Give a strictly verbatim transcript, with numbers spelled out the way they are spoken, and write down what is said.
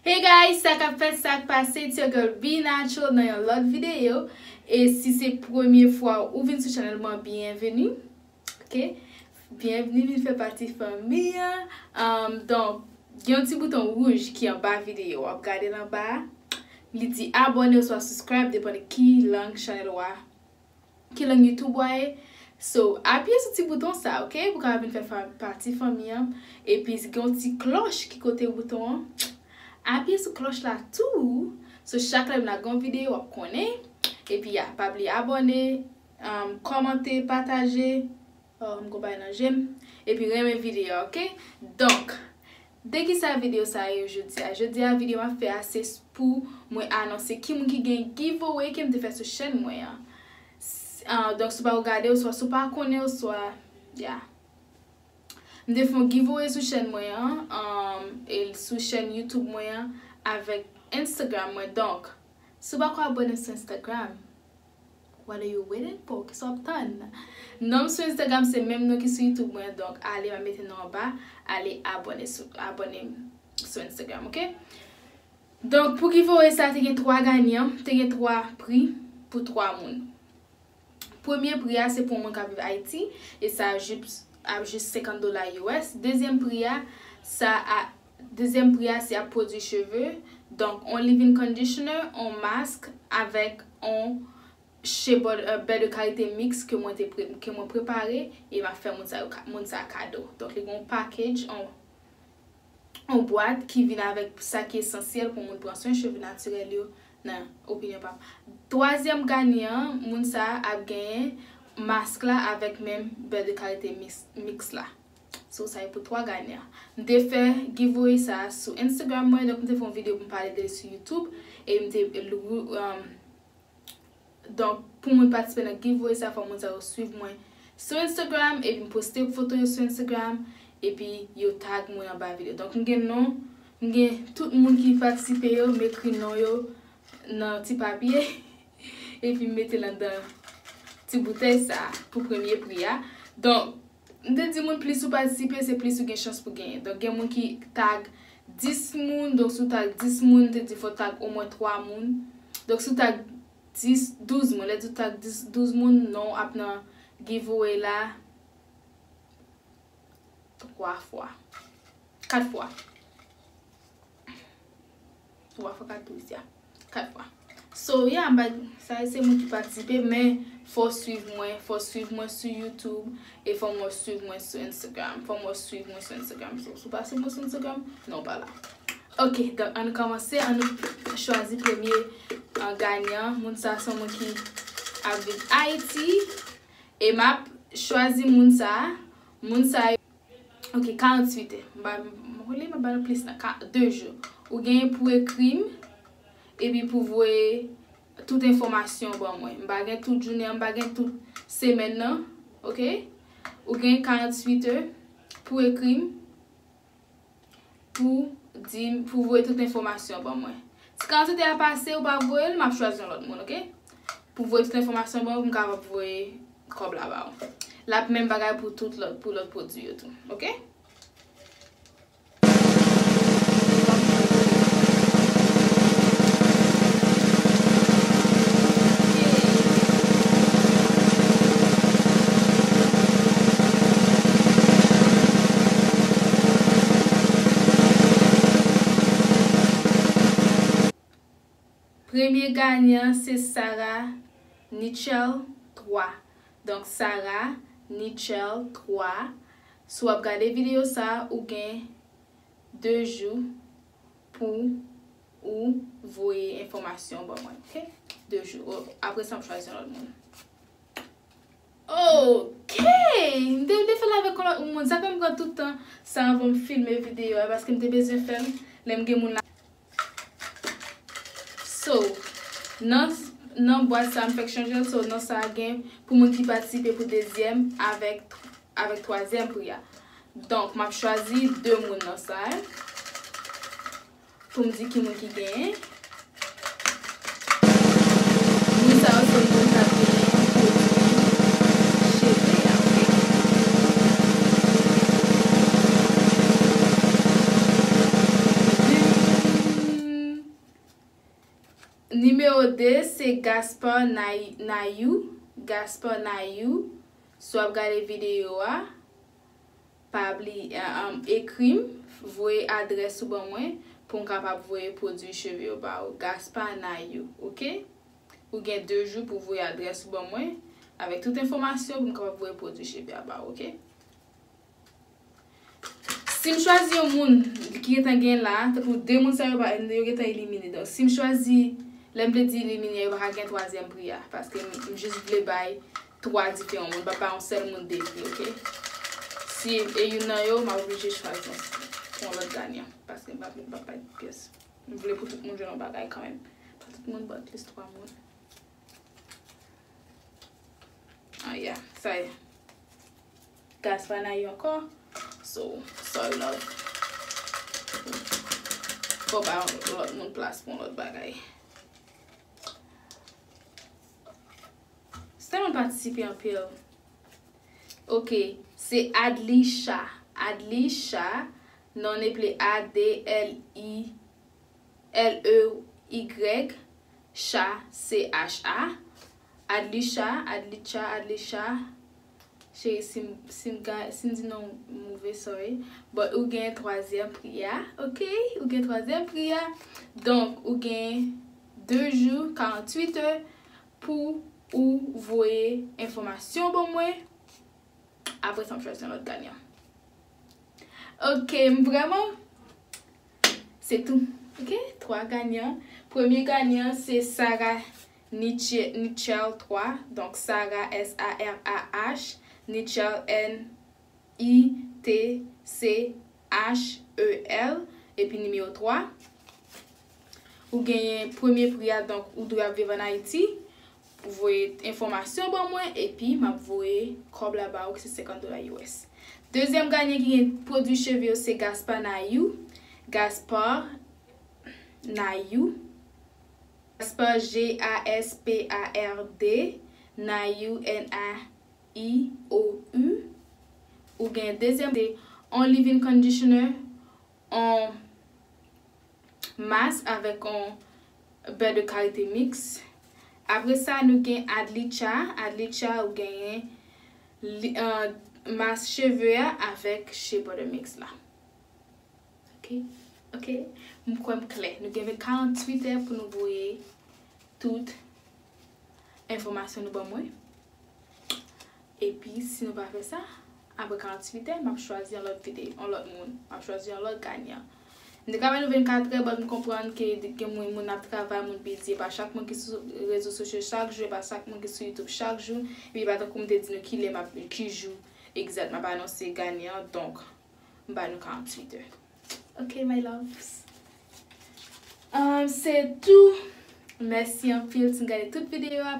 Hey guys, sa k ap fèt, sa k pase, it's your girl B Natural nan yon lòt videyo. E si se premye fwa ou vin sou chanèl mwen, byenveni. Ok? Byenveni vin fè pati fanmi an. Um, donk, gen yon ti bouton wouj ki anba videyo, w ap gade l anba a. Li di abòne oswa subscribe, depann de ki lang chanèl ou a, ki lang YouTube ou a ye. So, apiye sou ti bouton sa, ok? Pou w kapab vin fè fa-, pati fanmi an. Epi, gen yon ti klòch ki kote bouton an. Apiye sou klòch la tou. So, chak lè m lage yon videyo, w ap konnen. Epi, ya, pa bliye abòne, um, kòmante, pataje. Oh, m gon bagay nan je m. Epi, renmen videyo a, ok? Donk, de ki sa videyo sa a ye jodi a? Jodi a, videyo m ap fè a, se s-, pou mwen anonse ki moun ki gen giveaway ke m te fè sou chèn mwen an. S-, ah, donk, si w pa gade, oswa si w pa konnen, oswa, ya. M te fè yon giveaway sou chèn mwen an, um, e sou chèn YouTube mwen an, avèk Instagram mwen. Donk, si w pa ko abòne sou Instagram, what are you waiting for? Kisa w ap tann? Non m sou Instagram se menm non ki sou YouTube mwen, donk ale, m ap mete non anba, ale abòne sou, abòne sou Instagram, ok? Donk, pou giveaway sa, te gen twa ganyan, te gen twa pri pou twa moun. Premye pri a, se pou moun k ap viv Ayiti, e sa ap jis, ap jis senkant dola U S. Dezyèm pri a, sa a, dezyèm pri a, se ap pwodui cheve. Donk, on leave-in conditioner, on mask, avèk on shea butter, euh, beurre de karité mix ke mwen te pre-, ke mwen prepare, e m ap fè moun sa yo ka-, moun sa kado. Donk, li gen yon package, on yon bwat ki vin avèk sa ki esansyèl pou moun pran swen cheve natirèl yo, nan opinyon pa m. Twazyèm ganyan an, moun sa a ap genyen mask la avèk menm beurre de karité mix, mix la. So, sa e pou twa ganyan an. M te fè giveaway sa a sou Instagram mwen, donk m te fè yon videyo pou m pale de li sou YouTube, e m te, um, Donk, pou mwen patisipe nan giveaway sa, fò moun sa yo swiv mwen sou Instagram, epi m poste foto yo sou Instagram, epi yo tag mwen anba videyo. Donk, m gen non, m gen tout moun ki patisipe yo, m ekri non yo nan ti papye, epi m mete l anndan ti boutèy sa pou premye pri a. Donk, M te di moun plis ou patisipe, se plis ou gen chans pou genyen. Donk, gen moun ki tag dis moun, donk si w tag dis moun, m te di fò w tag omwen twa moun. Donk, si w tag dis, douz moun, lè di w tag dis, douz moun, non w ap nan giveaway la twa fwa. Kat fwa. Twa fwa kat douz, ya. Kat fwa. So, ya, m pa, sa se moun ki patisipe, men fò w swiv mwen, fò w swiv mwen sou YouTube, e fò w swiv mwen sou Instagram. Fò w swiv mwen sou Instagram. So, si w pa swiv mwen sou Instagram, non, w pa la. Ok, donk, ann kòmanse, ann chwazi premye, uh, ganyan. Moun sa, se yon moun ki ap viv Ayiti, e m ap chwazi moun sa, moun sa, Ok, karanntuit è. M pa, m, m, m pa nan plis nan ka, de jou. Ou genyen pou ekri m, epi pou voye tout enfòmasyon ban mwen. M pa gen tout jounen an, m pa gen tout semèn nan, ok? Ou genyen karanntuit è pou ekri m, pou di m, pou voye tout enfòmasyon ban mwen. Si karanntuit è a pase, ou pa voye l, m ap chwazi yon lòt moun, ok? Pou voye tout enfòmasyon ban ou, pou m kapab voye kòb la ba ou. L ap menm bagay pou tout lòt, pou lòt pwodui yo tou, ok? Premye ganyan se Sarah Nichelle twa. Donk, Sarah Nichelle twa. Si w ap gade videyo sa a, ou gen de jou pou ou voye enfòmasyon ban mwen, ok? De jou. O, apre sa, m chwazi yon lòt moun. Ok! M te vle fè l avèk yon lòt moun. Sa fè m pran tout tan sa anvan m filme videyo a, paske m te bezwen fè l lè m gen moun la. So, nan, nan bwat sa, m fèk chanje l. So, nan sa a gen pou moun ki patisipe pou dezyèm avèk, avèk twazyèm pri a. Donk, m ap chwazi de moun nan sa a. Pou m di ki moun ki genyen. Moun sa yo se moun k ap genyen pwodui cheve a, ok? Nimewo de, se Gaspard Nay-, Nayou. Gaspard Nayou. Si w ap gade videyo a, pa bliye, um, ekri m, voye adrès ou ban mwen pou m kapab voye pwodui cheve yo ba ou. Gaspard Nayou, oke? Ou gen de jou pou voye adrès ou ban mwen avèk tout enfòmasyon pou m kapab voye pwodui cheve a ba ou, oke? Si m chwazi yon moun ki gentan gen la, tankou de moun sa yo, pa, yo gentan elimine. Donk, si m chwazi, lè m vle di elimine, yo pa ka gen twazyèm pri a, paske m, m jis vle bay twa diferan moun, m pa bay yon sèl moun de pri, oke? Si e youn nan yo, m ap oblije chwazi yon, pou yon lòt ganyan, paske m pa, m pa bay pyès. M vle pou tout moun jwenn yon bagay kanmenm. Pa tout moun, but at least twa moun. Ah, yeah, sa ye. Gaspard Nayou ankò. So, sorry, love. Fò ba yon lòt moun plas pou yon lòt bagay. Se tèlman patisipe anpil. Ok, se Adlisha. Adlisha, non eple A D L I L E Y, Cha, C H A. Adlisha, Adlicha, Adlisha. Cheri, si m, si m ga-, si m di non move, sorry. But ou gen twazyèm pri a, ok? Ou gen twazyèm pri a. Donk, ou gen de jou, karanntuit è, pou ou voye enfòmasyon ban mwen. Apre sa, m chwazi yon lòt ganyan. Ok, m vrèman. Se tou. Ok, twa ganyan. Premye ganyan, se Sarah Niche-, Nichelle twa. Donk, Sarah, S A R A H, Nichelle, N I T C H E L, epi nimewo twa. Ou genyen premye pri a, donk ou dwe ap viv ann Ayiti. Voye enfòmasyon ban mwen, epi m ap voye kòb la ba ou, ki se senkant dola U S. Dezyèm ganyan ki gen pwodui cheve yo, se Gaspard Nayou. Gaspard Nayou. Gaspard, G A S P A R D, Nayou, N A I O U. Ou gen dezyèm, se on leave-in conditioner, on mask avèk on beurre de karité mix. Apre sa, nou gen Adlicha. Adlicha, ou genyen li, euh, mask cheve a avèk shea butter mix la. Ok, ok. M kwè m klè. Nou gen karanntuit è pou nou voye tout enfòmasyon nou ban mwen. Epi, si nou pa fè sa, apre karanntuit è, m ap chwazi yon lòt vide-, yon lòt moun. M ap chwazi yon lòt ganyan. M te ka ba nou vennkat è, but m konprann ke gen moun, moun ap travay, moun bizi. E pa chak moun ki sou rezo sosyo chak jou, e pa chak moun ki sou YouTube chak jou. Epi, e pa tankou m te di nou ki lè m ap, ki jou egzat m ap anonse ganyan. Donk, m ba nou karanntuit è. Ok, my loves. Um, se tou. Mèsi anpil si n gade tout videyo a.